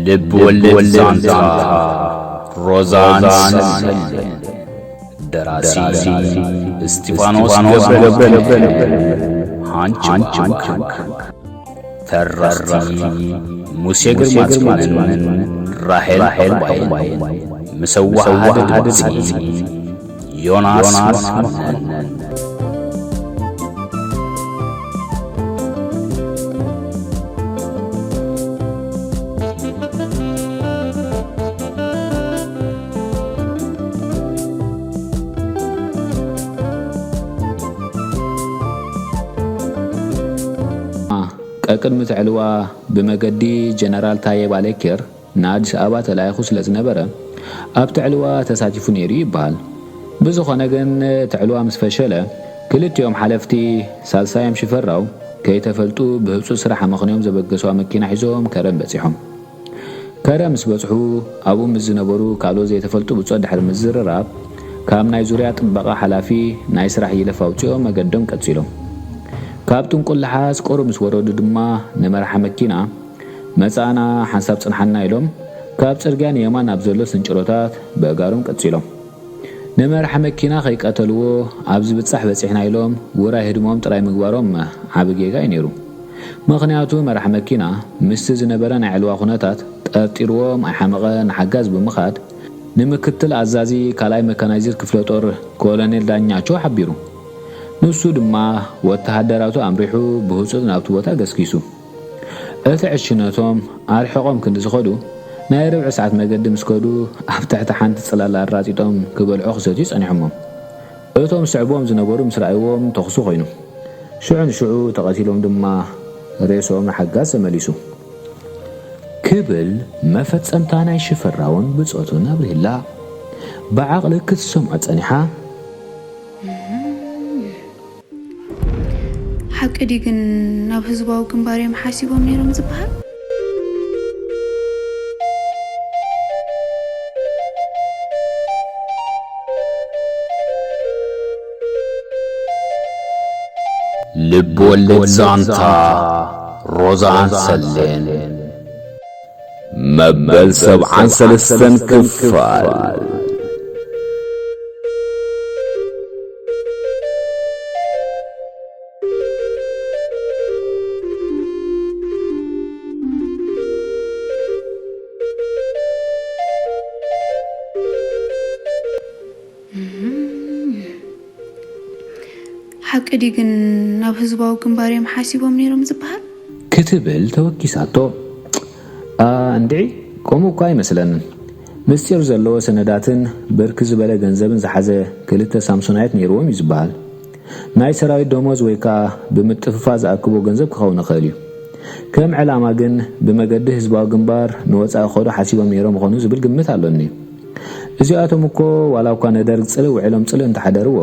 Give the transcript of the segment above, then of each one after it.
ልብ ወለድ ዛንታ ሮዛን ሰልመን። ደራሲ እስጢፋኖስ ገብረ ገብረ። ሃንች ሃንች። ተረኽቲ ሙሴ ግርማጽዮንን ራሄል ዑቕባይን። ምስ ኣወሃህደ ድምጺ ዮናስ መኮነን። ቀቅድሚ እቲ ዕልዋ ብመገዲ ጀነራል ታየ ባለኬር ንኣዲስ ኣበባ ተላኢኹ ስለ ዝነበረ፣ ኣብቲ ዕልዋ ተሳቲፉ ነይሩ እዩ ይበሃል። ብዝኾነ ግን፣ እቲ ዕልዋ ምስ ፈሸለ፣ ክልቲኦም ሓለፍቲ፣ ሳልሳዮም ሽፈራው፣ ከይተፈልጡ ብህጹጽ ስራሕ ኣመኽንዮም ዘበገስዋ መኪና ሒዞም ከረን በጺሖም። ከረን ምስ በጽሑ፣ ኣብኡ ምስ ዝነበሩ ካልኦት ዘይተፈልጡ ብጾት ድሕሪ ምዝርራብ፣ ካብ ናይ ዙርያ ጥበቓ ሓላፊ ናይ ስራሕ ይለፍ ኣውጺኦም መገዶም ቀጺሎም። ካብ ጥንቁል ለሓስ ቁሩብ ምስ ወረዱ ድማ፣ ንመራሒ መኪና፣ "መጻእና፣ ሓንሳብ ጽንሓና" ኢሎም፣ ካብ ጽርግያ ንየማን ኣብ ዘሎ ስንጭሮታት ብኣእጋሮም ቀጺሎም። ንመራሒ መኪና ከይቀተልዎ፣ ኣብ ዝብጻሕ በጺሕና ኢሎም ውራይ ህድሞም ጥራይ ምግባሮም ዓቢ ጌጋ እዩ ነይሩ። ምኽንያቱ፣ መራሒ መኪና ምስቲ ዝነበረ ናይ ዕልዋ ኩነታት ጠርጢርዎም ኣይሓመቐ፣ ንሓጋዝ ብምኻድ፣ ንምክትል ኣዛዚ ካልኣይ መካናይዝድ ክፍለ ጦር ኮሎኔል ዳኛቸው ሓቢሩ። ንሱ ድማ ወተሃደራቱ ኣምሪሑ ብህጹጽ ናብቲ ቦታ ገስጊሱ። እቲ ዕሽነቶም ኣርሒቖም ክንዲ ዝኸዱ፣ ናይ ርብዒ ሰዓት መገዲ ምስ ከዱ፣ ኣብ ትሕቲ ሓንቲ ጽላል ኣራጢጦም ክበልዑ ክሰትዩ ጸኒሖሞም። እቶም ስዕቦም ዝነበሩ ምስ ረኣይዎም ተኹሲ ኮይኑ። ሽዑ ንሽዑ ተቐቲሎም ድማ ሬስኦም ንሓጋዝ ተመሊሱ። ክብል መፈጸምታ ናይ ሽፈራውን ብጾቱን ኣብሪህላ። ብዓቕሊ ክትሰምዖ ጸኒሓ። ሓቂ ድዩ ግን ናብ ህዝባዊ ግንባር እዮም ሓሲቦም ነይሮም ዝበሃል? ልብ ወለድ ዛንታ ሮዛን ሰሌን። መበል ሰብዓን ሰለስተን ክፋል። ሓቂ ድዩ ግን ናብ ህዝባዊ ግንባር እዮም ሓሲቦም ነይሮም ዝበሃል? ክትብል ተወኪሳቶ። ኣ፣ እንድዒ፣ ከምኡ እኳ ኣይመስለንን። ምስጢር ዘለዎ ሰነዳትን ብርክ ዝበለ ገንዘብን ዝሓዘ ክልተ ሳምሶናይት ነይርዎም እዩ ዝበሃል። ናይ ሰራዊት ደሞዝ ወይ ከኣ ብምጥፍፋእ ዝኣክቦ ገንዘብ ክኸውን ይኽእል እዩ። ከም ዕላማ ግን ብመገዲ ህዝባዊ ግንባር ንወጻኢ ክኸዱ ሓሲቦም ነይሮም ይኾኑ ዝብል ግምት ኣሎኒ። እዚኣቶም እኮ ዋላ እኳ ንደርግ ጽልእ ውዒሎም ጽልእ እንተሓደርዎ፣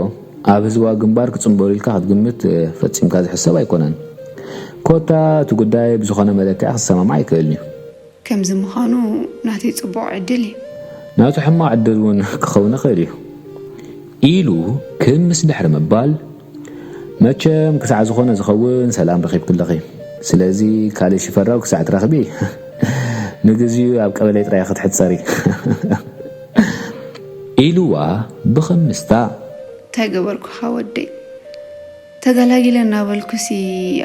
ኣብ ህዝባዊ ግንባር ክጽንበሩ ኢልካ ክትግምት፣ እ፣ ፈጺምካ ዝሕሰብ ኣይኮነን። ኮታ እቲ ጉዳይ ብዝኾነ መለክዒ ክሰማማዕ ኣይክእልን እዩ። ከምዚ ምዃኑ ናተይ ጽቡቕ ዕድል እዩ። ናቱ ሕማቕ ዕድል እውን ክኸውን ይኽእል እዩ። ኢሉ ክምስ ድሕሪ ምባል፣ መቸም ክሳዕ ዝኾነ ዝኸውን ሰላም ረኺብኪ ኣለኺ። ስለዚ ካልእ ሽፈራው ክሳዕ ትረኽቢ፣ ንግዚኡ ኣብ ቀበሌ ጥራይ ክትሕጸሪ። ኢልዋ ብኽምስታ። እንታይ ገበርኩኻ ወደይ? ተገላጊለ እናበልኩሲ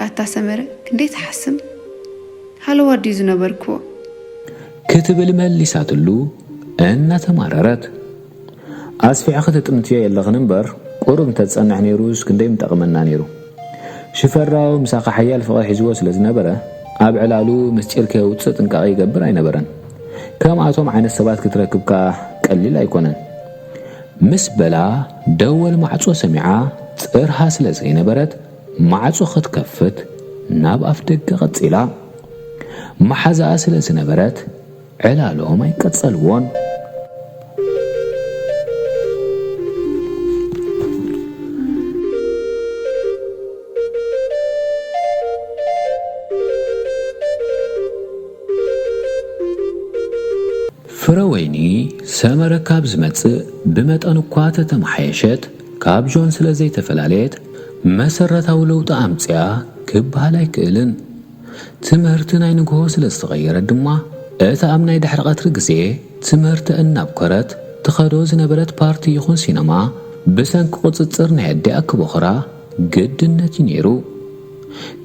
ኣታ ሰመረ ክንደይ ትሓስም? ሃለዋ ድዩ ዝነበርክዎ? ክትብል መሊሳትሉ እናተማረረት። ኣስፊሕኺ ትጥምትዮ የለኽን እምበር፣ ቁሩብ እንተትጸንሕ ነይሩስ ክንደይ ምጠቕመና ነይሩ። ሽፈራው ምሳኻ ሓያል ፍቕሪ ሒዝዎ ስለ ዝነበረ፣ ኣብ ዕላሉ ምስጢር ከየውጽእ ጥንቃቐ ይገብር ኣይነበረን። ከምኣቶም ዓይነት ሰባት ክትረክብ ከኣ ቀሊል ኣይኮነን። ምስ በላ ደወል ማዕጾ ሰሚዓ ጽርሃ ስለ ዘይነበረት፣ ማዕጾ ክትከፍት ናብ ኣፍ ደገ ቀጺላ። መሓዛኣ ስለ ዝነበረት፣ ዕላሎም ኣይቀጸልዎን። ፍረወይኒ ሰመረ ካብ ዝመጽእ ብመጠን እኳ ተተመሓየሸት፣ ካብ ጆን ስለ ዘይተፈላለየት መሰረታዊ ለውጢ ኣምጽኣ ክበሃል ኣይክእልን። ትምህርቲ ናይ ንግሆ ስለ ዝተቐየረት ድማ እታ ኣብ ናይ ድሕሪ ቀትሪ ግዜ ትምህርቲ እናብኮረት ትኸዶ ዝነበረት ፓርቲ ይኹን ሲነማ፣ ብሰንኪ ቁጽጽር ናይ ኣዲኣ ክቦኽራ ግድነት እዩ ነይሩ።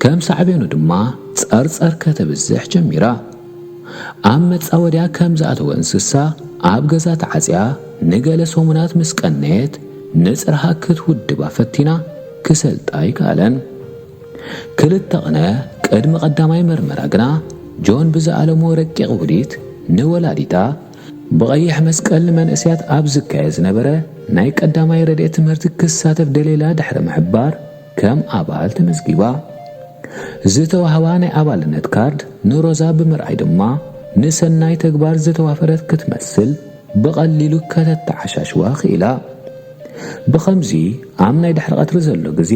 ከም ሳዕቤኑ ድማ ጸርጸር ከተብዝሕ ጀሚራ። ኣብ መጻወድያ ከም ዝኣተወ እንስሳ ኣብ ገዛ ተዓጽያ ንገለ ሰሙናት ምስ ቀነየት፣ ንጽርሃ ክትውድባ ፈቲና ክሰልጣ ኣይከኣለን። ክልተ ቅነ ቅድሚ ቀዳማይ መርመራ ግና፣ ጆን ብዝኣለሞ ረቂቕ ውዲት ንወላዲታ፣ ብቐይሕ መስቀል ንመንእሰያት ኣብ ዝካየድ ዝነበረ ናይ ቀዳማይ ረድኤት ትምህርቲ ክሳተፍ ደልየላ ድሕሪ ምሕባር፣ ከም ኣባል ተመዝጊባ። ዝተዋህባ ናይ ኣባልነት ካርድ ንሮዛ ብምርኣይ ድማ፣ ንሰናይ ተግባር ዝተዋፈረት ክትመስል ብቐሊሉ ከተተዓሻሽዋ ክኢላ። ብኸምዚ ኣብ ናይ ድሕሪ ቀትሪ ዘሎ ግዜ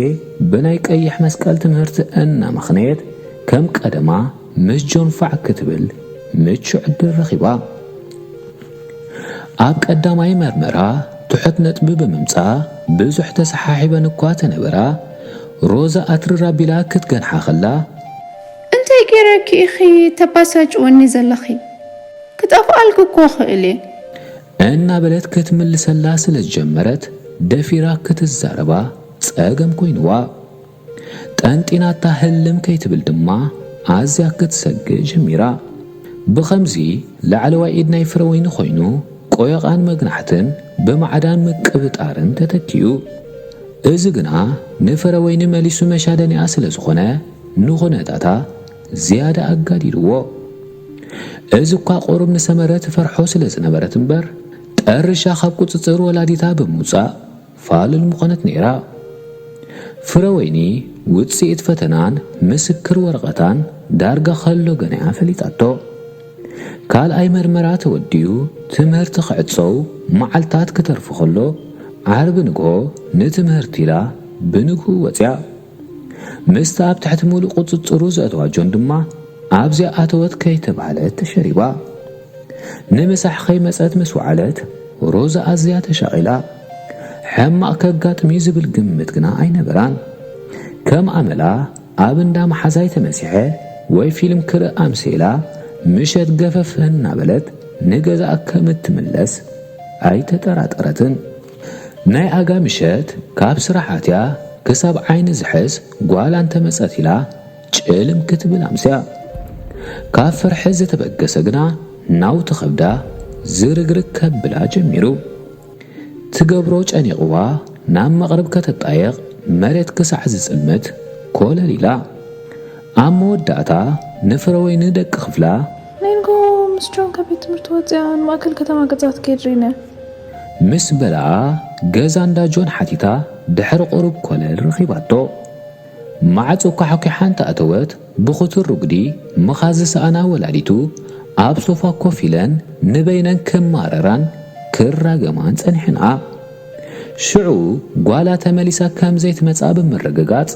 ብናይ ቀይሕ መስቀል ትምህርቲ እናመኽነየት ከም ቀደማ ምስ ጆን ፋዕ ክትብል ምቹእ ዕድል ረኺባ። ኣብ ቀዳማይ መርመራ ትሑት ነጥቢ ብምምጻ ብዙሕ ተሰሓሒበን እኳ ተነበራ፣ ሮዛ ኣትርር ኣቢላ ክትገንሓ ከላ፣ እንታይ ገይረኪ ኢኺ ተባሳጭወኒ ዘለኺ? ክጠፍኣልኪ እኮ እኽእል እየ። እናበለት ክትምልሰላ ስለ ዝጀመረት፣ ደፊራ ክትዛረባ ጸገም ኮይንዋ። ጠንጢናታ ህልም ከይትብል ድማ ኣዝያ ክትሰግእ ጀሚራ። ብኸምዚ ላዕለዋይ ኢድ ናይ ፍረወይኒ ኮይኑ ቆየቓን መግናሕትን ብማዕዳን ምቅብጣርን ተተኪኡ። እዚ ግና ንፍረወይኒ መሊሱ መሻደኒኣ ስለ ዝኾነ ንኹነታታ ዝያዳ ኣጋዲድዎ። እዚ እኳ ቁሩብ ንሰመረ ትፈርሖ ስለ ዝነበረት እምበር፣ ጠርሻ ካብ ቁጽጽር ወላዲታ ብምውጻእ ፋሉል ምኾነት ነይራ። ፍረወይኒ ውጽኢት ፈተናን ምስክር ወረቐታን ዳርጋ ከሎ ገና እያ ፈሊጣቶ። ካልኣይ መርመራ ተወዲኡ ትምህርቲ ክዕጸው መዓልታት ክተርፉ ከሎ፣ ዓርቢ ንግሆ ንትምህርቲ ኢላ ብንግሁ ወጽያ። ምስቲ ኣብ ትሕቲ ምሉእ ቁጽጽሩ ዘእተዋ ጆን ድማ ኣብዚኣ ኣተወት ከይተባህለት ተሸሪባ። ንምሳሕ ከይመጸት ምስ ወዓለት፣ ሮዛ ኣዝያ ተሻቒላ። ሕማቕ ከጋጥም እዩ ዝብል ግምት ግና ኣይነበራን። ከም ኣመላ ኣብ እንዳ መሓዛይ ተመሲሐ ወይ ፊልም ክርኢ ኣምሲላ ምሸት ገፈፍ እናበለት ንገዛኣ ከም እትምለስ ኣይተጠራጠረትን። ናይ ኣጋ ምሸት ካብ ስራሕ ኣትያ ክሳብ ዓይኒ ዝሕዝ ጓላ እንተመጸት ኢላ ጭልም ክትብል ኣምስያ። ካብ ፍርሒ ዝተበገሰ ግና ናውቲ ከብዳ ዝርግርግ ከብላ ጀሚሩ። ትገብሮ ጨኒቕዋ ናብ መቕርብ ከተጣየቕ መሬት ክሳዕ ዝጽልምት ኮለል ኢላ። ኣብ መወዳእታ ንፍረወይኒ ደቂ ክፍላ ናይ ንግሆ ምስ ጆን ካብ ቤት ትምህርቲ ወጺኣ ንማእከል ከተማ ገጻ ትከይድ ርኢነ። ምስ በላ ገዛ እንዳ ጆን ሓቲታ ድሕሪ ቁሩብ ኮለል ረኺባቶ። ማዕጾ ኳሕኲሓ እንተ ኣተወት ብኽቱር ርጉዲ ምኻዝ ዝሰኣና ወላዲቱ ኣብ ሶፋ ኮፍ ኢለን ንበይነን ክማረራን ክራገማን ጸኒሐንኣ። ሽዑ ጓላ ተመሊሳ ከም ዘይትመጻ ብምርግጋጽ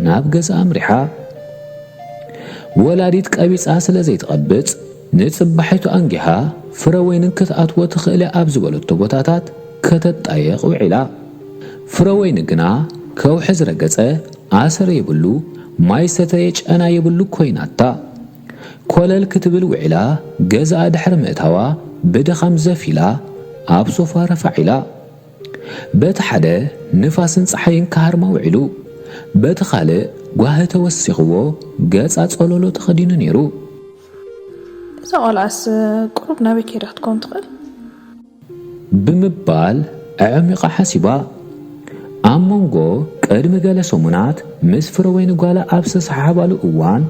ናብ ገዛ ኣምሪሓ። ወላዲት ቀቢጻ ስለ ዘይትቐብጽ ንጽባሒቱ ኣንጊሃ ፍረወይንን ክትኣትዎ ትኽእል እያ ኣብ ዝበለቶ ቦታታት ከተጣየቕ ውዒላ። ፍረወይኒ ግና ከውሒ ዝረገጸ ኣሰር የብሉ፣ ማይ ሰተየ ጨና የብሉ ኮይናታ። ኮለል ክትብል ውዒላ ገዛኣ ድሕሪ ምእታዋ ብድኻም ዘፍ ኢላ ኣብ ሶፋ ረፋዕ ኢላ። በቲ ሓደ ንፋስን ጸሓይን ክሃርማ ውዒሉ፣ በቲ ካልእ ጓሂ ተወሲኽዎ ገጻ ጸሎሎ ተኸዲኑ ነይሩ። እዛ ቆልዓስ ቁሩብ ናበይ ከይዳ ክትከውን ትኽእል? ብምባል ኣዕሚቓ ሓሲባ። ኣብ መንጎ ቅድሚ ገለ ሰሙናት ምስ ፍረወይኒ ጓላ ኣብ ዝተሰሓሓባሉ እዋን፣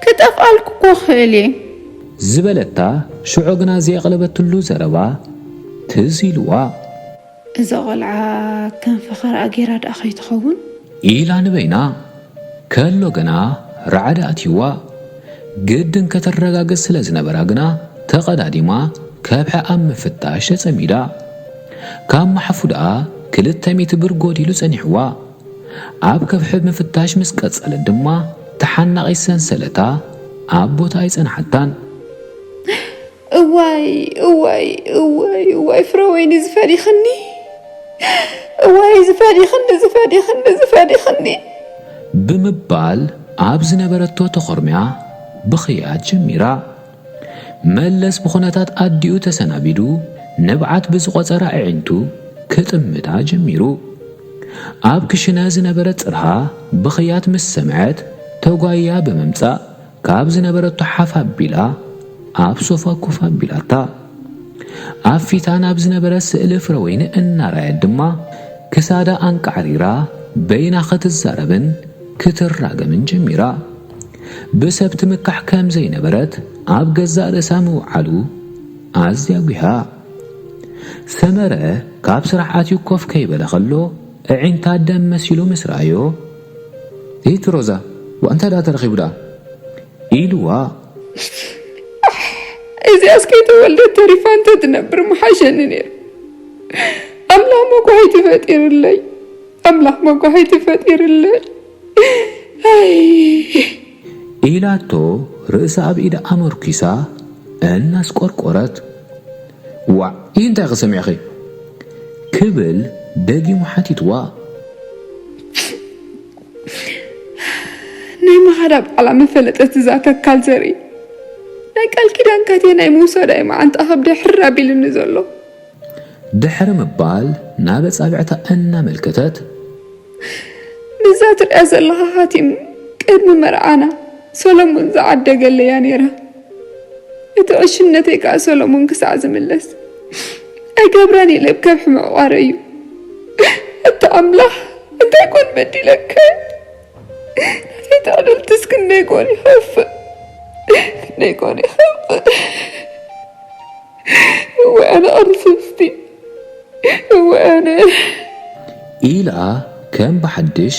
ክጠፍኣልኩ እኮ እኽእል እየ። ዝበለታ ሽዑ ግና ዘየቕለበትሉ ዘረባ ትዝ ኢልዋ። እዛ ቆልዓ ከም ፈኸራ ገይራ ደኣ ከይትኸውን? ኢላ ንበይና። ከሎ ግና ራዕዲ ኣትይዋ። ግድን ከተረጋግጽ ስለ ዝነበራ ግና ተቐዳዲማ ከብሒ ኣብ ምፍታሽ ተጸሚዳ። ካብ መሓፉ ደኣ ክልተ ሚእቲ ብር ጎዲሉ ጸኒሕዋ። ኣብ ከብሒ ምፍታሽ ምስ ቀጸለት ድማ ተሓናቒት ሰንሰለታ ኣብ ቦታ ኣይጸንሓታን። እዋይ እዋይ እዋይ እዋይ ፍረወይኒ ዝፈዲኽኒ፣ እዋይ ዝፈዲኽኒ ዝፈዲኽኒ ዝፈዲኽኒ። ብምባል ኣብ ዝነበረቶ ተኾርምያ ብኽያት ጀሚራ። መለስ ብኹነታት ኣዲኡ ተሰናቢዱ፣ ንብዓት ብዝቖጸራ ኣዒንቱ ክጥምታ ጀሚሩ። ኣብ ክሽነ ዝነበረ ጽርሃ ብኽያት ምስ ሰምዐት፣ ተጓያ ብምምጻእ፣ ካብ ዝነበረቶ ሓፍ ኣቢላ ኣብ ሶፋ ኮፍ ኣቢላታ። ኣብ ፊታ ናብ ዝነበረ ስእሊ ፍረወይኒ እናረኣየት ድማ፣ ክሳዳ ኣንቃዕሪራ በይና ክትዛረብን ክትራገምን ጀሚራ። ብሰብ ትምካሕ ከም ዘይነበረት ኣብ ገዛእ ርእሳ ምውዓሉ ኣዝያ ጒሃ። ሰመረ ካብ ስራሕ ኣትዩ ኮፍ ከይበለ ከሎ፣ ኣዒንታ ደም መሲሉ ምስ ረኣዮ፣ "ኢቲ ሮዛ፣ ዋእ እንታይ ደኣ ተረኺቡ ደኣ?" ኢልዋ። "እዚኣስ ከይተወልደት ተሪፋ እንተ ትነብር ምሓሸኒ ነይሩ። ኣምላኽ መጓሂቲ ፈጢርለይ፣ ኣምላኽ መጓሂቲ ፈጢርለይ። ኣይ!" ኢላቶ ርእሳ ኣብ ኢዳ ኣመርኪሳ እናስቆርቆረት። "ዋዕ፣ እንታይ ኢኺ ሰሚዕኺ?" ክብል ደጊሙ ሓቲትዋ። ናይ ምኻዳ በዓላ ምፈለጠት እዛ ተካል ዘርኢ፣ ናይ ቃል ኪዳንካ እየ ናይ ምውሳዳ እዩ መዓንጣ ከብደይ ሕር ኣቢልኒ ዘሎ። ድሕሪ ምባል ናብ ኣጻብዕታ እናመልከተት። "ንዛ ትሪኣ ዘለኻ ሃቲም ቅድሚ መርዓና ሰሎሞን ዝዓደገለያ ነይራ። እቲ ዕሽነተይ ከኣ ሰሎሞን ክሳዕ ዝምለስ ኣይገብራን ኢለ ከብሒ ምዕቋረ እዩ። እቲ ኣምላኽ እንታይ ኮን በዲለካ? እቲ ዕድልትስ ክንደይ ኮን ይኸፍእ? ክንደይ ኮን ይኸፍእ? እወ ኣነ ቃልሲ ምስቲ፣ እወ ኣነ!" ኢላ ከም ብሓድሽ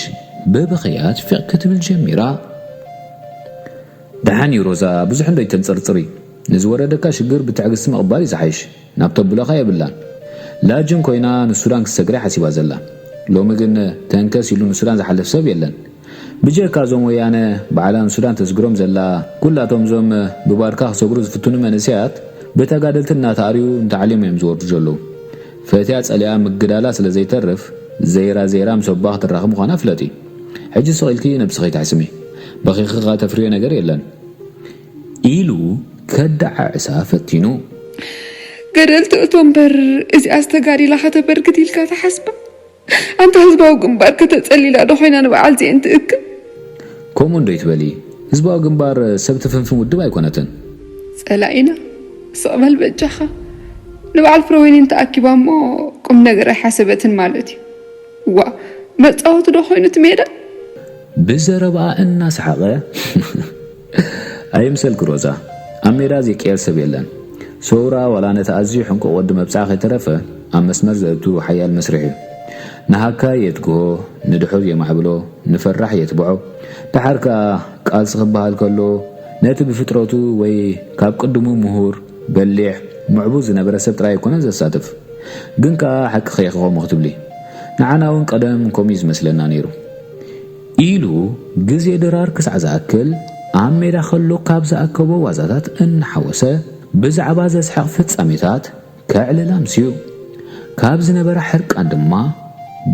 ብብኽያት ፊቕ ክትብል ጀሚራ። "ደሓን እዩ ሮዛ፣ ብዙሕ እንዶ ይተንጸርጽሪ። ንዝወረደካ ሽግር ብትዕግስቲ ምቕባል እዩ ዝሓይሽ። ናብ ተብሎኻ የብላን። ላጅን ኮይና ንሱዳን ክትሰግር እያ ሓሲባ ዘላ። ሎሚ ግን ተንከስ ኢሉ ንሱዳን ዝሓልፍ ሰብ የለን። ብጀካ እዞም ወያነ ባዕላ ንሱዳን ተስግሮም ዘላ፣ ኩላቶም እዞም ብባርካ ክሰግሩ ዝፍትኑ መንእሰያት ብተጋደልቲ እናተኣርዩ እንተዓልዮም እዮም ዝወርዱ ዘለዉ። ፈትያ ጸሊኣ ምግዳላ ስለ ዘይተርፍ፣ ዘይራ ዘይራ ምስ ኣቦኣ ክትራኸብ ምዃና ፍለጢ። ሕጂ ስቕ ኢልኪ ነብስኺ ኣይትሕስሚ። በኺኺ ከኣ ተፍርዮ ነገር የለን።" ኢሉ ከደዓዕሳ ፈቲኑ። "ገደል ትእቶ እምበር እዚኣስ ተጋዲላ ከተበርክት ኢልካ ትሓስባ? ኣንታ ህዝባዊ ግንባር ከተጸሊላ ዶ ኮይና ንበዓል ዚኤን ትእክብ?" "ከምኡ እንዶ ይትበሊ? ህዝባዊ ግንባር ሰብ ትፍንፍን ውድብ ኣይኮነትን። ጸላኢና፣ ስቕ በል በጃኻ። ንበዓል ፍረወይኒ እንተኣኪባ እሞ ቁም ነገር ኣይሓሰበትን ማለት እዩ። ዋ፣ መጻወቲ ዶ ኮይኑ እቲ ሜዳ?" ብዘረባኣ እናሰሓቐ፣ "ኣይምሰልኪ ሮዛ፣ ኣብ ሜዳ ዘይቀየር ሰብ የለን። ሰውራ ዋላ ነቲ ኣዝዩ ሕንቁቕ ወዲ መብጽዓ ከይተረፈ ኣብ መስመር ዘእቱ ሓያል መስርሕ እዩ። ንሃካይ የትግሆ፣ ንድሑር የማዕብሎ፣ ንፈራሕ የትብዖ። ደሓር ከኣ ቃልሲ ክበሃል ከሎ ነቲ ብፍጥረቱ ወይ ካብ ቅድሙ ምሁር፣ በሊሕ፣ ምዕቡድ ዝነበረ ሰብ ጥራይ ኣይኮነን ዘሳትፍ። ግን ከኣ ሓቅኺ ኢኺ ከምኡ ክትብሊ። ንዓና እውን ቀደም ከምኡ እዩ ዝመስለና ነይሩ።" ኢሉ ግዜ ድራር ክሳዕ ዝኣክል ኣብ ሜዳ ከሎ ካብ ዝኣከቦ ዋዛታት እናሓወሰ ብዛዕባ ዘስሕቕ ፍጻሜታት ከዕልል ኣምስዩ። ካብ ዝነበራ ሕርቃን ድማ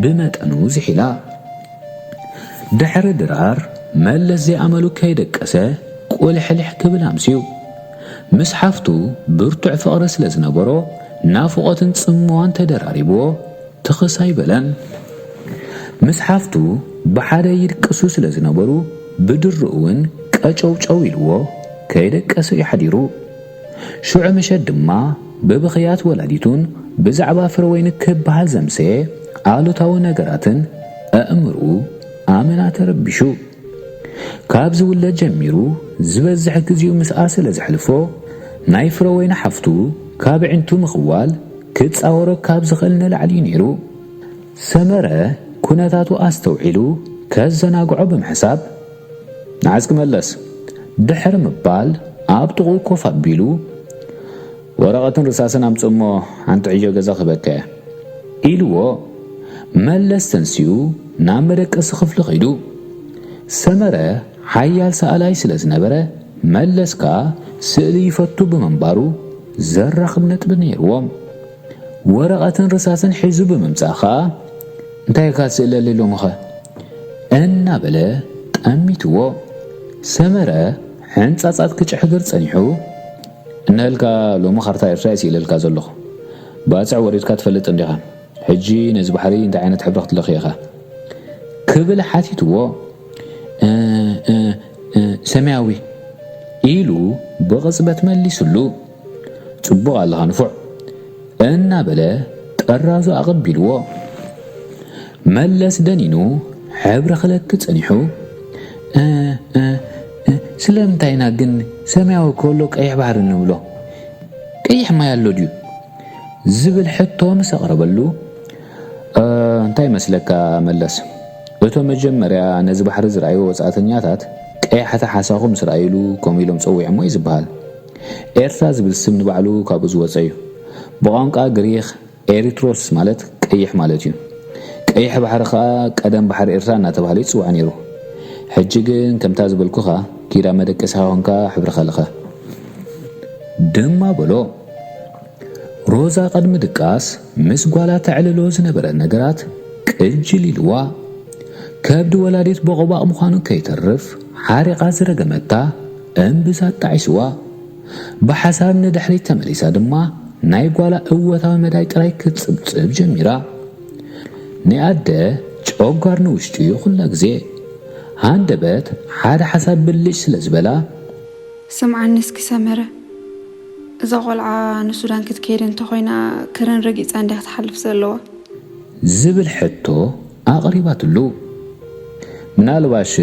ብመጠኑ ዝሒላ። ድሕሪ ድራር መለስ ዘይኣመሉ ከይደቀሰ ቁልሕልሕ ክብል ኣምስዩ። ምስ ሓፍቱ ብርቱዕ ፍቕሪ ስለ ዝነበሮ ናፍቖትን ጽምዋን ተደራሪብዎ ትኽስ ኣይበለን። ምስ ሓፍቱ ብሓደ ይድቅሱ ስለ ዝነበሩ ብድርኡ እውን ቀጨውጨው ኢልዎ ከይደቀሰ እዩ ሓዲሩ። ሽዑ ምሸት ድማ ብብኽያት ወላዲቱን ብዛዕባ ፍረወይኒ ክበሃል ዘምሰየ ኣሉታዊ ነገራትን ኣእምርኡ ኣመና ተረቢሹ። ካብ ዝውለድ ጀሚሩ ዝበዝሕ ግዜኡ ምስኣ ስለ ዘሕልፎ፣ ናይ ፍረወይኒ ሓፍቱ ካብ ኣዒንቱ ምኽዋል ክጻወሮ ካብ ዝኽእል ንላዕሊ እዩ ነይሩ። ሰመረ ኩነታቱ ኣስተውዒሉ ከዘናግዖ ብምሕሳብ፣ "ንዓስኪ መለስ" ድሕሪ ምባል ኣብ ጥቕኡ ኮፍ ኣቢሉ፣ "ወረቐትን ርሳስን ኣምጽእ እሞ ሓንቲ ዕዮ ገዛ ክህበካ እየ" ኢልዎ፣ መለስ ተንሲኡ ናብ መደቀሲ ክፍሊ ከይዱ። ሰመረ ሓያል ሰኣላይ ስለ ዝነበረ፣ መለስ ከኣ ስእሊ ይፈቱ ብምንባሩ ዘራኽብ ነጥቢ ነይርዎም። ወረቐትን ርሳስን ሒዙ ብምምጻእ ከኣ፣ "እንታይ ኢኻ ትስእለለይ ሎምኸ?" እናበለ ጠሚትዎ። ሰመረ ሕንጻጻት ክጭሕግር ጸኒሑ፣ እነህልካ ሎሚ ካርታ ኤርትራ እየ ስኢለልካ ዘለኹ። ባጽዕ ወሪድካ ትፈልጥ እንዲኻ። ሕጂ ነዚ ባሕሪ እንታይ ዓይነት ሕብሪ ክትለኽዮ ኢኻ? ክብል ሓቲትዎ። "እ፣ እ፣ እ፣ ሰማያዊ" ኢሉ ብቕጽበት መሊሱሉ። "ጽቡቕ ኣለኻ ንፉዕ" እናበለ ጥራዙ ኣቐቢልዎ። መለስ ደኒኑ ሕብሪ ክለኪ ጸኒሑ። "እ፣ እ፣ እ፣ ስለምንታይ ኢና ግን ሰማያዊ ከሎ ቀይሕ ባሕሪ እንብሎ? ቀይሕ ማይ ኣሎ ድዩ?" ዝብል ሕቶ ምስ ኣቕረበሉ፣ "እ፣ እንታይ ይመስለካ መለስ፣ እቶም መጀመርያ ነዚ ባሕሪ ዝረኣዩ ወጻእተኛታት ቀያሕቲ ሓሳኹ ምስ ረኣዩሉ ከምኡ ኢሎም ጸዊዖሞ እዩ ዝበሃል። ኤርትራ ዝብል ስም ንባዕሉ ካብኡ ዝወጸ እዩ። ብቋንቋ ግሪኽ ኤሪትሮስ ማለት ቀይሕ ማለት እዩ። ቀይሕ ባሕሪ ኸኣ ቀደም ባሕሪ ኤርትራ እናተባህለ ይጽዋዕ ነይሩ። ሕጂ ግን ከምታ ዝበልኩኻ ኪዳ መደቀሲኻ ኮንካ ሕብርኻ ልኸ" ድማ በሎ። ሮዛ ቅድሚ ድቃስ ምስ ጓላ ተዕልሎ ዝነበረ ነገራት ቅጅል ኢልዋ። ከብዲ ወላዲት ቦቕባቕ ምዃኑ ከይተርፍ ሓሪቓ ዝረገመታ እምብዛ ኣጣዒስዋ። ብሓሳብ ንድሕሪት ተመሊሳ ድማ ናይ ጓላ እወታዊ መዳይ ጥራይ ክትጽብጽብ ጀሚራ። ናይ ኣደ ጨጓር ንውሽጡ እዩ ኩላ ግዜ። ሃንደበት ሓደ ሓሳብ ብልጭ ስለ ዝበላ፣ ስምዓኒ እስኪ ሰመረ፣ እዛ ቆልዓ ንሱዳን ክትከይድ እንተኾይና ክረን ረጊጻ እንድያ ክትሓልፍ ዘለዋ? ዝብል ሕቶ ኣቕሪባትሉ። ምናልባሽ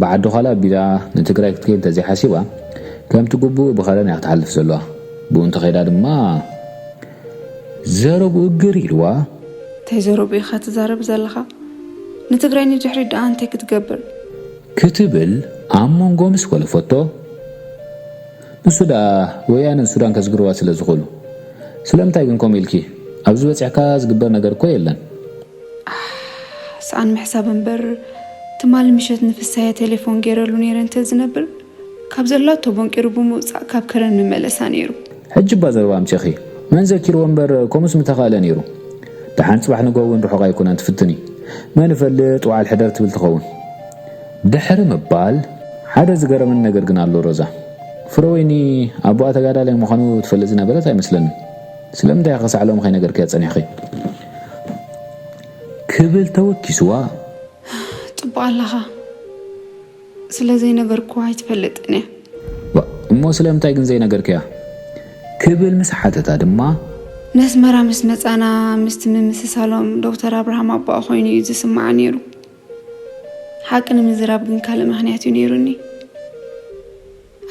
ብዓዲ ዃላ ኣቢላ ንትግራይ ክትከይድ እንተዘይሓሲባ፣ ከምቲ ግቡእ ብኸረን እያ ክትሓልፍ ዘለዋ። ብኡ እንተኸይዳ ድማ ዘረብኡ ግር ኢልዋ። እንታይ ዘረቡ ኢኻ ትዛረብ ዘለኻ? ንትግራይ ንድሕሪት ደኣ እንታይ ክትገብር? ክትብል ኣብ መንጎ ምስ ኮለፈቶ፣ ንሱ ደኣ ወያነን ሱዳን ከዝግርዋ ስለ ዝኽእሉ። ስለምንታይ ግን ከምኡ ኢልኪ? ኣብዚ በጺሕካ ዝግበር ነገር እኮ የለን። ኣሕ፣ ሰኣን ምሕሳብ እምበር፣ ትማሊ ምሸት ንፍሳየ ቴሌፎን ገይረሉ ነይረ እንተ ዝነብር፣ ካብ ዘላቶ ቦንቂሩ ብምውጻእ ካብ ከረን ምመለሳ ነይሩ። ሕጂ እባ ዘረባ ኣምጺእኺ። መን ዘኪርዎ እምበር፣ ከምኡስ ምተኻእለ ነይሩ። ደሓን ጽባሕ ንግሆ እውን ርሑቕ ኣይኮነን፣ ትፍትኒ። መን ይፈልጥ፣ ውዓል ሕደር ትብል ትኸውን። ድሕሪ ምባል፣ ሓደ ዝገረመኒ ነገር ግን ኣሎ ሮዛ። ፍረወይኒ ኣቦኣ ተጋዳላይ ምዃኑ ትፈልጥ ዝነበረት ኣይመስለንን። ስለምንታይ ኢኺ ክሳዕ ሎሚ ከይነገርክያ ጸኒሕኺ? ክብል ተወኪስዋ። ጽቡቕ ኣለኻ። ስለ ዘይነገርኩዋ ኣይትፈልጥን እያ። ዋ፣ እሞ ስለምንታይ ግን ዘይነገርክያ? ክብል ምስ ሓተታ ድማ፣ ነስመራ ምስ መጻና ምስቲ ምምስሳሎም ዶክተር ኣብርሃም ኣቦኣ ኮይኑ እዩ ዝስማዓ ነይሩ። ሓቂ ንምዝራብ ግን ካልእ ምኽንያት እዩ ነይሩኒ።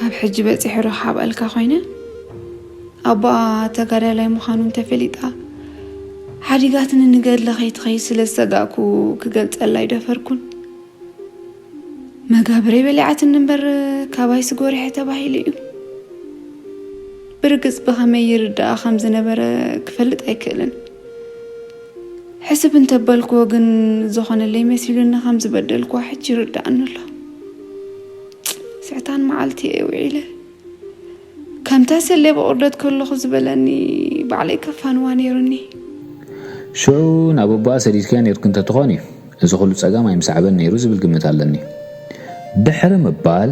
ኣብ ሕጂ በጺሑ ዶ ክሓብኣልካ ኮይነ? ኣቦኣ ተጋዳላይ ምዃኑ እንተፈሊጣ፣ ሓዲጋትኒ ንገድሊ ከይትኸይድ ስለ ዝሰጋእኩ ክገልጸላ ኣይደፈርኩን። መጋብረይ በሊዓትኒ እምበር፣ ካባይስ ጎሪሐ ተባሂሉ እዩ። ብርግጽ ብኸመይ ይርድኣ ከም ዝነበረ ክፈልጥ ኣይክእልን። ሕስብ እንተበልክዎ ግን፣ ዝኾነለይ መሲሉኒ ከም ዝበደልክዋ ሕጂ ይርድኣኒ ኣሎ። ስዕታን መዓልቲ እየ ውዒለ። ከምታ ሰሌ ብቑርደት ከለኹ ዝበለኒ ባዕለይ ከፋንዋ ነይሩኒ። ሽዑ ናብ ኣቦኣ ሰዲድካያ ነይርኪ እንተትኾኒ፣ እዚ ኩሉ ጸገም ኣይምሰዓበን ነይሩ ዝብል ግምት ኣለኒ። ድሕሪ ምባል፣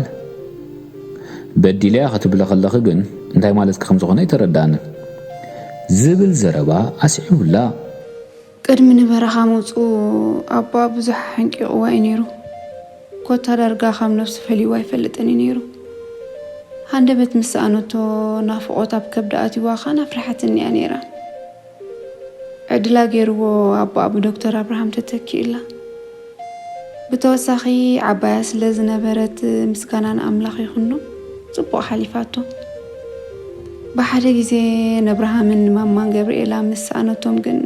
በዲለያ ክትብሊ ከለኺ ግን እንታይ ማለትኪ ከም ዝኾነ ኣይተረድኣንን። ዝብል ዘረባ ኣስዒቡላ። ቅድሚ ንበረኻ ምውጽኡ ኣቦኣ ብዙሕ ኣሕንቂቑዋ እዩ ነይሩ። ኮታ ዳርጋ ካብ ነብሱ ፈልይዋ ኣይፈልጥን እዩ ነይሩ። ሃንደበት ምስ ሰኣነቶ ናፍቖት ኣብ ከብዳ ኣትይዋ ኸኣ ናፍርሓትኒ እያ ነይራ። ዕድላ ገይርዎ ኣቦኣ ብዶክተር ኣብርሃም ተተኪኡላ። ብተወሳኺ ዓባያ ስለ ዝነበረት ምስጋና ንኣምላኽ ይኹኖ ጽቡቕ ሓሊፋቶ። ብሓደ ግዜ ነብርሃምን ንማማን ገብርኤላ ምስ ሰኣነቶም ግን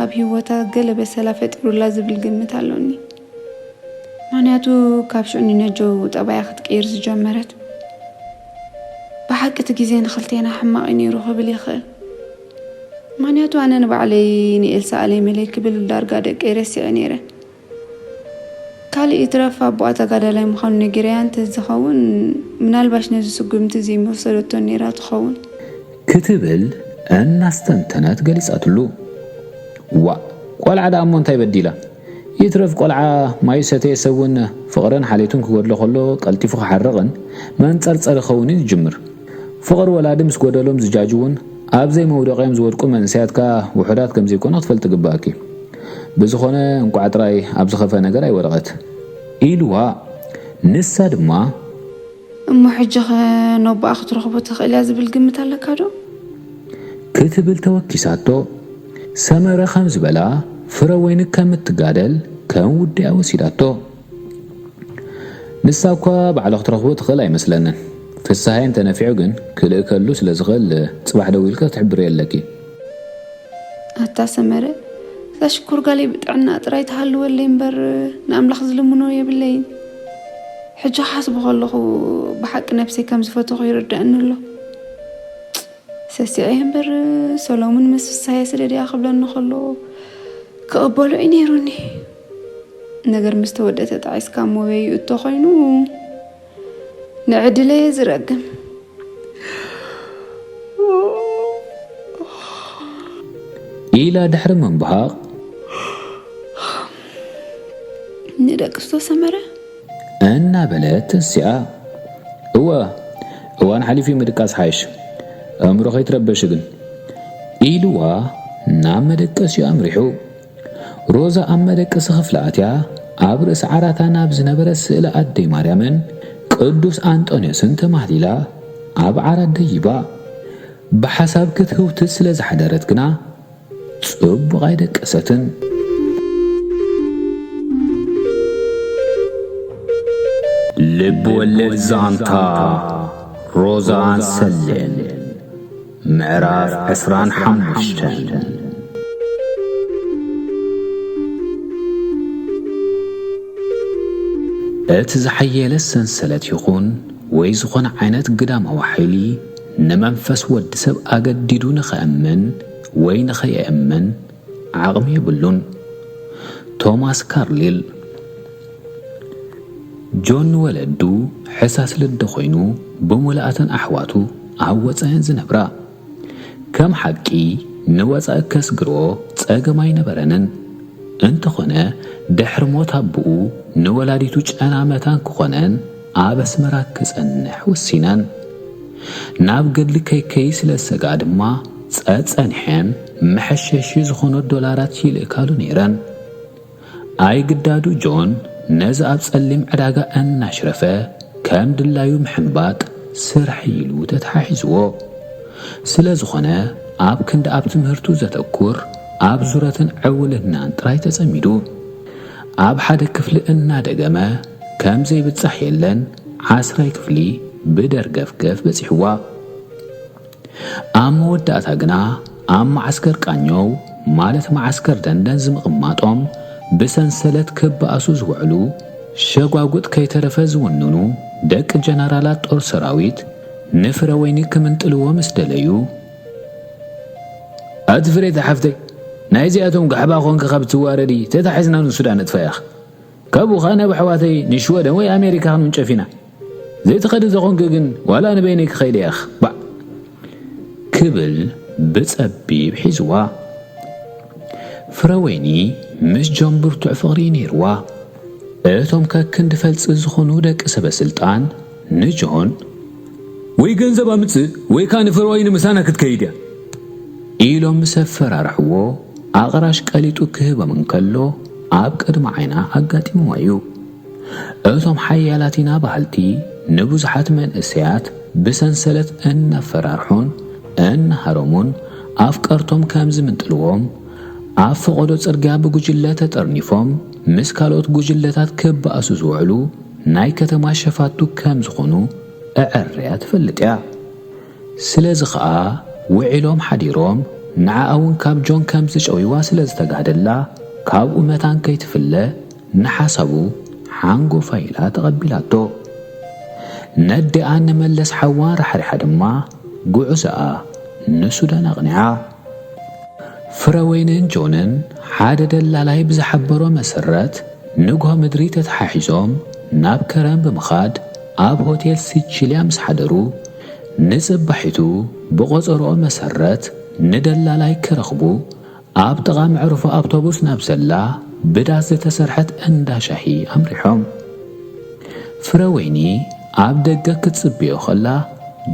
ኣብ ህይወታ ገለ በሰላ ፈጢሩላ ዝብል ግምት ኣሎኒ። ምኽንያቱ ካብ ሽዑ ንነጀው ጠባያ ክትቅይር ዝጀመረት። ብሓቂ እቲ ግዜ ንኽልቴና ሕማቕ እዩ ነይሩ ክብል ይኽእል። ምኽንያቱ ኣነ ንባዕለይ ንኤልሳ ኣለይመለይ ክብል ዳርጋ ደቀይ ረሲዐ ነይረ። ካልእ ይትረፍ ኣቦኣ ተጋዳላይ ምዃኑ ነጊረያ እንተዝኸውን፣ ምናልባሽ ነዚ ስጉምቲ እዚ ምወሰደቶ ነይራ ትኸውን። ክትብል እናስተንተነት ገሊጻትሉ። ዋእ፣ ቆልዓ ደኣ እሞ እንታይ በዲላ? ይትረፍ ቆልዓ ማዩ ሰተየ ሰብ እውን ፍቕርን ሓልዮትን ክጎድሎ ከሎ ቀልጢፉ ክሓርቕን መንጸርጸሪ ክኸውንን ይጅምር። ፍቕሪ ወላዲ ምስ ጎደሎም ዝጃጅ እውን ኣብ ዘይመውደቒኦም ዝወድቁ መንእሰያት ከኣ ውሑዳት ከም ዘይኮኑ ክትፈልጢ ግባእኪ። ብዝኾነ፣ እንቋዕ ጥራይ ኣብ ዝኸፍአ ነገር ኣይወደቐት፣ ኢልዋ። ንሳ ድማ፣ እሞ ሕጂኸ ነቦኣ ክትረኽቦ ትኽእል እያ ዝብል ግምት ኣለካ ዶ? ክትብል ተወኪሳቶ። ሰመረ ከም ዝበላ፣ ፍረወይኒ ከም እትጋደል ከም ውዲኣ ወሲዳቶ። ንሳ እኳ ባዕላ ክትረኽቦ ትኽእል ኣይመስለንን። ፍስሃየ እንተነፊዑ ግን ክልእከሉ ስለ ዝኽእል፣ ጽባሕ ደዊልካ ክትሕብርዮ ኣለኪ። ኣታ ሰመረ፣ እዛ ሽኮር ጋለይ ብጥዕና ጥራይ ትሃልወለይ እምበር፣ ንኣምላኽ ዝልምኖ የብለይን። ሕጂ ክሓስቦ ከለኹ፣ ብሓቂ ነብሰይ ከም ዝፈተኹ ይርድኣኒ ኣሎ። ሰሲዐ እምበር፣ ሰሎሙን ምስ ፍስሃየ ስደድያ ክብለኒ ከሎ፣ ክቕበሎ እዩ ነይሩኒ። ነገር ምስ ተወደአ ተጣዒስካ እሞ በይኡ እተኾይኑ፣ ንዕድለየ ዝረግም። ኢላ ድሕሪ ምንባሃቕ፣ ንደቅስቶ ሰመረ? እናበለት ተንሲኣ። እወ፣ እዋን ሓሊፉ ምድቃስ ሓይሽ። ኣእምሮ ከይትረበሽ ግን፣ ኢልዋ ናብ መደቀሲኡ ኣምሪሑ። ሮዛ ኣብ መደቀሲ ክፍሊ ኣትያ፣ ኣብ ርእሲ ዓራታ ናብ ዝነበረ ስእሊ ኣደይ ማርያምን ቅዱስ ኣንጦንዮስን ተማህሊላ፣ ኣብ ዓራት ደይባ። ብሓሳብ ክትህውትት ስለ ዝሓደረት ግና፣ ጽቡቕ ኣይደቀሰትን። ልብ ወለድ ዛንታ ሮዛን ሰሌን፣ ምዕራፍ ዕስራን ሓሙሽተን። እቲ ዝሓየለ ሰንሰለት ይኹን ወይ ዝኾነ ዓይነት ግዳማዊ ሓይሊ ንመንፈስ ወዲ ሰብ ኣገዲዱ ንኸእምን ወይ ንኸየእምን ዓቕሚ የብሉን። ቶማስ ካርሊል። ጆን ንወለዱ ሕሳስ ልደ ኮይኑ፣ ብምልኣተን ኣሕዋቱ ኣብ ወጻእን ዝነብራ። ከም ሓቂ ንወጻኢ ከስግርዎ ጸገም ኣይነበረንን። እንተኾነ፣ ድሕሪ ሞት ኣቦኡ ንወላዲቱ ጨና መታን ክኾነን ኣብ ኣስመራ ክጸንሕ ወሲነን። ናብ ገድሊ ከይከይ ስለ ዝሰግኣ ድማ፣ ጸጸኒሐን መሐሸሺ ዝኾኖ ዶላራት ይልእካሉ ነይረን። ኣይግዳዱ ጆን ነዚ ኣብ ጸሊም ዕዳጋ እናሽረፈ ከም ድላዩ ምሕንባጥ ስራሕ ኢሉ ተተሓሒዝዎ። ስለ ዝኾነ፣ ኣብ ክንዲ ኣብ ትምህርቱ ዘተኩር፣ ኣብ ዙረትን ዕውልናን ጥራይ ተጸሚዱ። ኣብ ሓደ ክፍሊ እናደገመ፣ ከም ዘይብጻሕ የለን ዓስራይ ክፍሊ ብደርገፍገፍ በጺሕዋ። ኣብ መወዳእታ ግና ኣብ መዓስከር ቃኘው፣ ማለት መዓስከር ደንደን ዝምቕማጦም ብሰንሰለት ክበኣሱ ዝውዕሉ ሸጓጉጥ ከይተረፈ ዝውንኑ ደቂ ጀነራላት ጦር ሰራዊት ንፍረ ወይኒ ክምንጥልዎ ምስ ደለዩ፣ ኣቲ ፍሬታ ሓፍተይ፣ ናይዚኣቶም ጋሕባ ኾንኪ ካብ ትዋረዲ ተታሒዝና ንሱዳን ንጥፈያኽ። ካብኡ ኸኣ ናብ ኣሕዋተይ ንሽወደን ወይ ኣሜሪካ ክንውንጨፍ ኢና። ዘይትኸዲ ተኾንኪ ግን ዋላ ንበይነይ ክኸይድ እየ ባዕ ክብል ብጸቢብ ሒዝዋ። ፍረወይኒ ምስ ጆን ብርቱዕ ፍቕሪ ነይርዋ። እቶም ከክንዲ ፈልጺ ዝኾኑ ደቂ ሰበ ስልጣን ንጆን ወይ ገንዘብ ኣምጽእ ወይ ከኣ ንፍረወይኒ ምሳና ክትከይድ እያ ኢሎም ምስ ኣፈራርሕዎ፣ ኣቕራሽ ቀሊጡ ክህቦም እንከሎ፣ ኣብ ቅድሚ ዓይና ኣጋጢምዋ እዩ። እቶም ሓያላት ኢና በሃልቲ ንብዙሓት መንእሰያት ብሰንሰለት እናፈራርሑን እናሃረሙን ኣፍቀርቶም ከም ዝምንጥልዎም፣ ኣብ ፈቐዶ ጽርግያ ብጉጅለ ተጠርኒፎም ምስ ካልኦት ጉጅለታት ክበኣሱ ዝውዕሉ ናይ ከተማ ሸፋቱ ከም ዝኾኑ ኣዐርያ ትፈልጥ እያ። ስለዚ ኸኣ ውዒሎም ሓዲሮም፣ ንዓኣ እውን ካብ ጆን ከም ዝጨውይዋ ስለ ዝተጋህደላ፣ ካብኡ መታን ከይትፍለ ንሓሳቡ ሓንጎፋይ ኢላ ተቐቢላቶ። ነዲኣ ንመለስ ሓዋ ራሕሪሓ ድማ ጉዕዞኣ ንሱዳን ኣቕኒዓ። ፍረወይንን ጆንን ሓደ ደላላይ ብዝሓበሮ መሰረት፣ ንግሆ ምድሪ ተተሓሒዞም ናብ ከረን ብምኻድ፣ ኣብ ሆቴል ሲቺልያ ምስ ሓደሩ፣ ንጽባሒቱ ብቖጸርኦ መሰረት ንደላላይ ክረኽቡ፣ ኣብ ጥቓ መዕርፎ ኣውቶቡስ ናብ ዘላ ብዳስ ዝተሰርሐት እንዳ ሻሂ ኣምሪሖም። ፍረወይኒ ኣብ ደገ ክትጽበዮ ከላ፣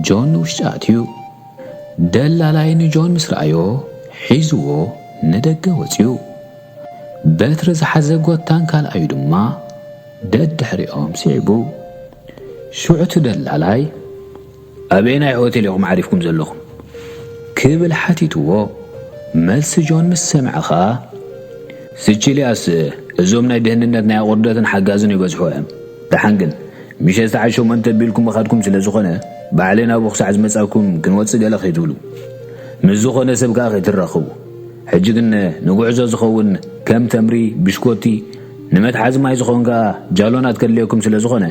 ጆን ንውሽጢ ኣትዩ። ደላላይ ንጆን ምስ ረኣዮ፣ ሒዝዎ ንደገ ወጺኡ። በትሪ ዝሓዘ ጎታን ካልኣዩ ድማ ደድሕሪኦም ስዒቡ። ሽዑ እቲ ደላላይ፣ "ኣበየናይ ሆቴል ኢኹም ዓሪፍኩም ዘለኹም?" ክብል ሓቲትዎ። መልሲ ጆን ምስ ሰምዐ ኸኣ፣ "ስቺልያስ፣ እዞም ናይ ድህንነት ናይ ኣቑርደትን ሓጋዝን ይበዝሑ እዮም። ደሓን ግን፣ ምሸት ሰዓት ሸሞንተ ቢልኩም ምኻድኩም ስለ ዝኾነ፣ ባዕለይ ናብኡ ክሳዕ ዝመጻኩም ክንወጽእ ገለ ከይትብሉ። ምስ ዝኾነ ሰብ ከኣ ከይትራኸቡ። ሕጂ ግን ንጉዕዞ ዝኸውን ከም ተምሪ፣ ብሽኮቲ፣ ንመትሓዚ ማይ ዝኸውን ከኣ ጃሎናት ከድልየኩም ስለ ዝኾነ፣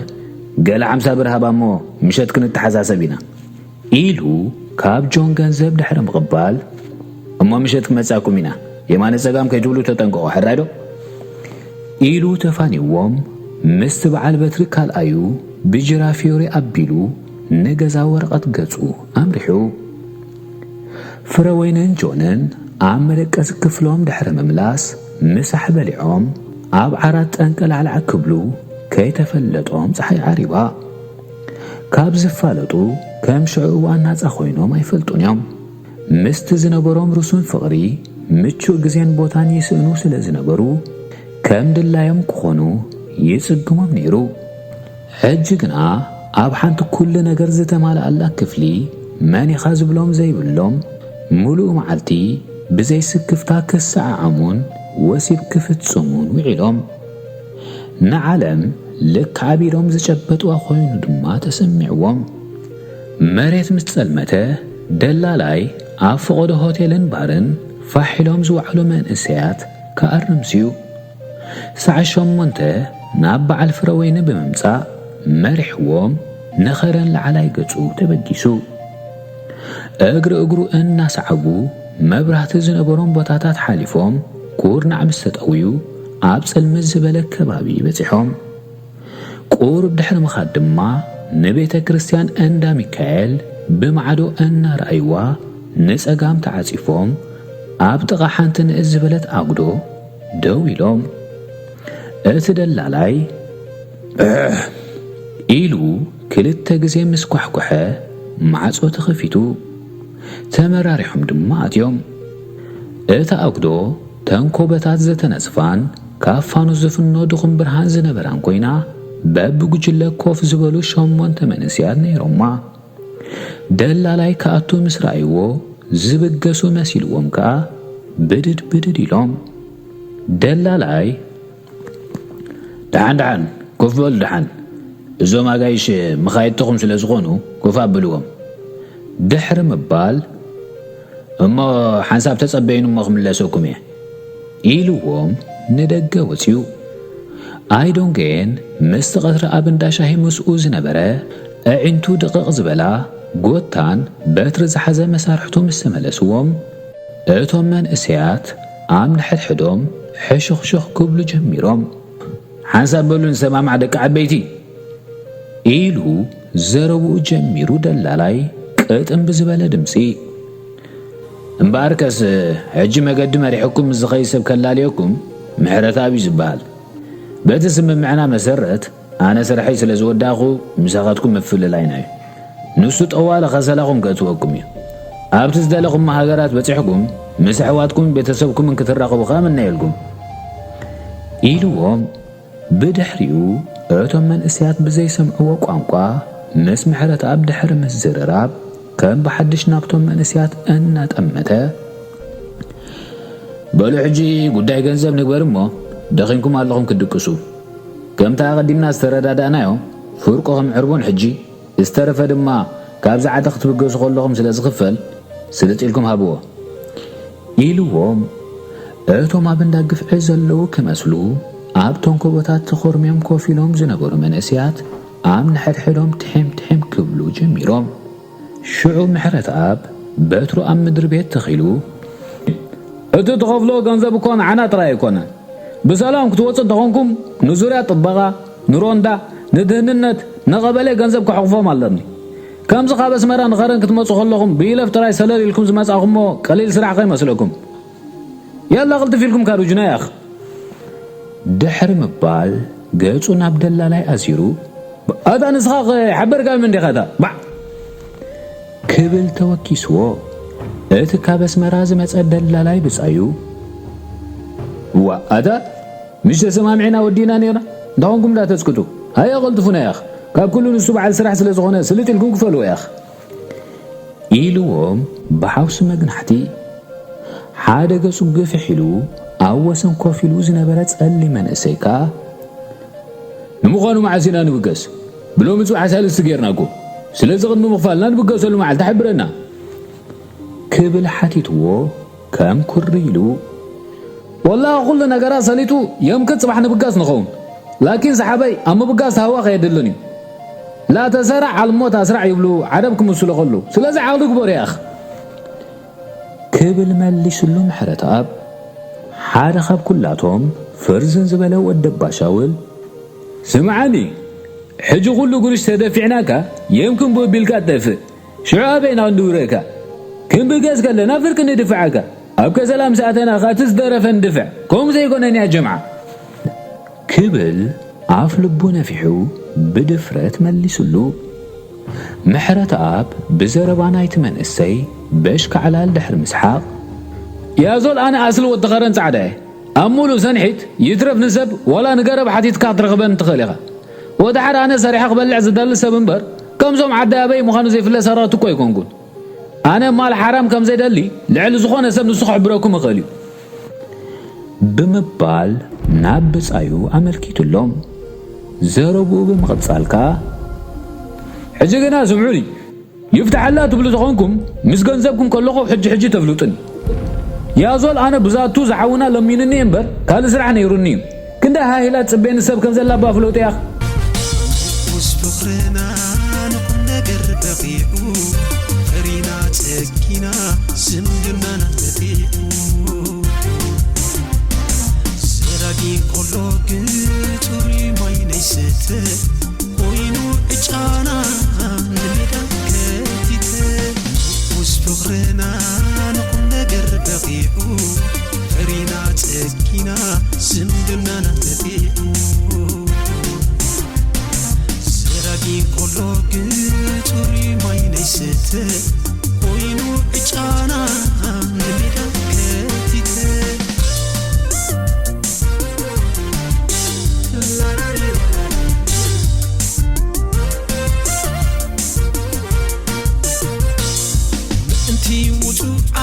ገለ ሓምሳ ብር ሃባ እሞ ምሸት ክንተሓሳሰብ ኢና።" ኢሉ ካብ ጆን ገንዘብ ድሕሪ ምቕባል፣ "እሞ ምሸት ክመጻኩም ኢና፣ የማነ ጸጋም ከይትብሉ ተጠንቀቑ፣ ሕራይ ዶ?" ኢሉ ተፋኒዎም፣ ምስቲ በዓል በትሪ ካልኣዩ ብጅራፊዮሪ ኣቢሉ ንገዛ ወረቐት ገጹ ኣምሪሑ። ፍረወይንን ጆንን ኣብ መደቀሲ ክፍሎም ድሕሪ ምምላስ፣ ምሳሕ በሊዖም፣ ኣብ ዓራት ጠንቀላዕላዕ ክብሉ፣ ከይተፈለጦም ጸሓይ ዓሪባ። ካብ ዝፋለጡ፣ ከም ሽዑ እዋን ናጻ ኮይኖም ኣይፈልጡን እዮም። ምስቲ ዝነበሮም ርሱን ፍቕሪ፣ ምቹእ ግዜን ቦታን ይስእኑ ስለ ዝነበሩ፣ ከም ድላዮም ክኾኑ ይጽግሞም ነይሩ። ሕጂ ግና፣ ኣብ ሓንቲ ኩሉ ነገር ዝተማልኣላ ክፍሊ፣ መን ኢኻ ዝብሎም ዘይብሎም፣ ምሉእ መዓልቲ ብዘይ ስክፍታ ክሰዓዓሙን ወሲብ ክፍጽሙን ውዒሎም። ንዓለም ልክዕ ኣብ ኢዶም ዝጨበጥዋ ኮይኑ ድማ ተሰሚዕዎም። መሬት ምስ ጸልመተ፣ ደላላይ ኣብ ፈቐዶ ሆቴልን ባርን ፋሕ ኢሎም ዝወዓሉ መንእሰያት ክኣርም ስዩ። ሰዓት ሸሞንተ ናብ በዓል ፍረወይኒ ብምምጻእ መሪሕዎም ንኸረን ላዕላይ ገጹ ተበጊሱ። እግሪ እግሩ እናሰዓቡ መብራህቲ ዝነበሮም ቦታታት ሓሊፎም ኩርናዕ ምስ ተጠውዩ ኣብ ጽልምት ዝበለ ከባቢ በጺሖም። ቁሩብ ድሕሪ ምኻድ ድማ ንቤተ ክርስቲያን እንዳ ሚካኤል ብማዕዶ እናረኣይዋ ንጸጋም ተዓጺፎም ኣብ ጥቓ ሓንቲ ንእስ ዝበለት ኣጉዶ ደው ኢሎም። እቲ ደላላይ "እህ" ኢሉ ክልተ ግዜ ምስ ኳሕኮሐ ማዕጾ ተኸፊቱ። ተመራሪሖም ድማ ኣትዮም። እታ ኣጉዶ ተንኮበታት ዘተነጽፋን ካብ ፋኑስ ዝፍኖ ድኹም ብርሃን ዝነበራን ኮይና፣ በብጉጅለ ኮፍ ዝበሉ ሸሞንተ መንእሰያት ነይሮማ። ደላላይ ክኣቱ ምስ ረኣይዎ ዝብገሱ መሲልዎም ከኣ ብድድ ብድድ ኢሎም። ደላላይ "ደሓን ደሓን፣ ኮፍ በሉ ደሓን። እዞም ኣጋይሽ መኻየድትኹም ስለ ዝኾኑ ኮፍ ኣብልዎም" ድሕሪ ምባል፣ "እሞ ሓንሳብ ተጸበዩኒ እሞ ክምለሰኩም እየ" ኢልዎም ንደገ ወጺኡ። ኣይዶንጌን ምስቲ ቀትሪ ኣብ እንዳ ሻሂ ምስኡ ዝነበረ ኣዒንቱ ድቕቕ ዝበላ ጎታን በትሪ ዝሓዘ መሳርሕቱ ምስ ተመለስዎም፣ እቶም መንእሰያት ኣብ ንሕድሕዶም ሕሹኽሹኽ ክብሉ ጀሚሮም። "ሓንሳብ በሉ ንሰማማዕ ደቂ ዓበይቲ" ኢሉ ዘረብኡ ጀሚሩ ደላላይ ቅጥን ብዝበለ ድምጺ። "እምበኣርከስ ሕጂ መገዲ መሪሕኩም ምስ ዝኸይድ ሰብ ከላልየኩም ምሕረተኣብ እዩ ዝበሃል። በቲ ስምምዕና መሰረት ኣነ ስርሐይ ስለ ዝወዳእኹ ምሳኻትኩም ምፍልላይና እዩ። ንሱ ጠዋሊ ከሰላኹም ከእትወኩም እዩ። ኣብቲ ዝደለኹሞ ሃገራት በጺሕኩም ምስ ኣሕዋትኩምን ቤተሰብኩምን ክትራኸቡ ከኣ እምነየልኩም" ኢልዎም። ብድሕሪኡ እቶም መንእሰያት ብዘይሰምዕዎ ቋንቋ ምስ ምሕረተኣብ ድሕሪ ምዝርራብ ከም ብሓድሽ ናብቶም መንእሰያት እናጠመተ፣ "በሉ ሕጂ ጉዳይ ገንዘብ ንግበር እሞ፣ ደኺምኩም ኣለኹም ክትድቅሱ። ከምቲ ኣቐዲምና ዝተረዳዳእናዮ ፍርቁ ከም ዕርቡን ሕጂ፣ ዝተረፈ ድማ ካብዚ ዓዲ ክትብገሱ ከለኹም ስለ ዝኽፈል ስልጥ ኢልኩም ሃብዎ" ኢልዎም። እቶም ኣብ እንዳ ግፍዒ ዘለዉ ክመስሉ ኣብ ተንኮቦታት ተኾርምዮም ኮፍ ኢሎም ዝነበሩ መንእሰያት ኣብ ንሕድሕዶም ትሒም ትሒም ክብሉ ጀሚሮም። ሽዑ ምሕረተኣብ በትሩ ኣብ ምድሪ ቤት ተኺሉ፣ "እቲ ትኸፍልዎ ገንዘብ እኮ ንዓና ጥራይ ኣይኮነን። ብሰላም ክትወጹ እንተኾንኩም ንዙርያ ጥበቓ፣ ንሮንዳ፣ ንድህንነት፣ ንቐበሌ ገንዘብ ከሕቑፎም ኣለኒ። ከምዚ ካብ ኣስመራ ንኸረን ክትመጹ ከለኹም ብይለፍ ጥራይ ሰለል ኢልኩም ዝመጻኹሞ ቀሊል ስራሕ ከይመስለኩም። ያላ ቅልጥፍ ኢልኩም ካዱ ጅናያኽ" ድሕሪ ምባል ገጹ ናብ ደላላይ ኣዚሩ፣ "ኣታ ንስኻ ከ ሓበርካ ምን ዲኻ ኣታ? ባዕ!" ክብል ተወኪስዎ። እቲ ካብ ኣስመራ ዝመጸ ደላላይ ብጻዩ፣ "እዋ፣ ኣታ፣ ምሽ ተሰማሚዕና ወዲእና ነይርና? እንታይ ኾንኩም እንዳተጽቅጡ? ሃየ፣ ኣቐልጥፉና ያኽ። ካብ ኩሉ ንሱ በዓል ስራሕ ስለ ዝኾነ፣ ስልጥ ኢልኩም ክፈልዎ ያኽ." ኢልዎም ብሓውሲ መግናሕቲ። ሓደ ገጹ ግፍሕ ኢሉ ኣብ ወሰን ኮፍ ኢሉ ዝነበረ ጸሊም መንእሰይ ከኣ፣ "ንምዃኑ መዓስ ኢና ንብገስ? ብሎሚ ጽባሕ ሳልስቲ ጌርና እኮ። ስለዚ ቅድሚ ምኽፋልና ንብገሰሉ መዓልቲ ሓብረና?" ክብል ሓቲትዎ ከም ኩሪ ኢሉ። "ወላሂ ኩሉ ነገራት ሰሊጡ የምክን ጽባሕ ንብገስ ንኸውን። ላኪን ሰሓበይ ኣብ ምብጋስ ሃዋ ከየድልን እዩ። ላተሰራዕ ኣልሞት ኣስራዕ ይብሉ ዓረብ ክምስሉ ከለዉ። ስለዚ ዓቕሊ ግበሩ ያኽ." ክብል መሊስሉ ምሕረተኣብ። ሓደ ካብ ኩላቶም ፍርዝን ዝበለ ወደባ ሻውል፣ "ስምዓኒ፣ ሕጂ ኩሉ ጉርሽ ተደፊዕናካ የምክን ብቢልካ ትጠፍእ። ሽዑ ኣበይና ክንድውረካ? ክንብገስ ከለና ፍርቂ ንድፍዓካ። ኣብ ከሰላ ምስ ኣተና ከኣ እቲ ዝደረፈ ንድፍዕ። ከምኡ ዘይኮነን ያ ጀምዓ?" ክብል ኣፍ ልቡ ነፊሑ ብድፍረት መሊስሉ። ምሕረተኣብ ብዘረባ ናይቲ መንእሰይ በሽካዕላል ድሕሪ ምስሓቕ፣ "ያዞል ኣነ ኣስሊ ወዲ ኸረን ጻዕዳ እየ። ኣብ ሙሉእ ሰንሒት ይትረፍ ንሰብ ዋላ ንገረብ ሓቲትካ ክትረኽበኒ ትኽእል ኢኻ። ወድሓር ኣነ ሰሪሐ ክበልዕ ዝደሊ ሰብ እምበር፣ ከምዞም ዓዲ ኣበይ ምዃኑ ዘይፍለጥ ሰረቕቲ እኮ ኣይኮንኩን። ኣነ ማል ሓራም ከም ዘይደሊ ልዕሊ ዝኾነ ሰብ ንሱ ክሕብረኩም ይኽእል እዩ." ብምባል ናብ ብጻዩ ኣመልኪቱሎም። ዘረብኡ ብምቕጻል ከኣ፣ "ሕጂ ግና ስምዑኒ፣ ይፍትሓላ ትብሉ ተኾንኩም፣ ምስ ገንዘብኩም ከለኹ ሕጂ ሕጂ ተፍልጡኒ። ያዞል ኣነ ብዛቱ ዝሓውና ለሚኑኒ እምበር ካልእ ስራሕ ነይሩኒ እዩ። ክንደይ ሃሂላ ትጽበየኒ ሰብ ከም ዘላ እባ ፍለጡ ያኽ?" ምስ ፍቕርና ንኹን ነገር በቒዑ፣ ፈሪና ጸጊና ዝምድናና ተጢዑ። ሰራጊ እንኮሎ ግን ጽሩይ ማይ ነይስተ፣ ኮይኑ ዕጫና ንሜዳ ከቲተ። ምስ ፍቕርና ንኹን ነገር በቒዑ፣ ፈሪና ጸጊና ዝምድናና ተጢዑ። ሰራጊ እንኮሎ ግን ጽሩይ ማይ ነይስተ፣ ኮይኑ ዕጫና ንሜዳ ከቲተ። ምእንቲ ውጹዓ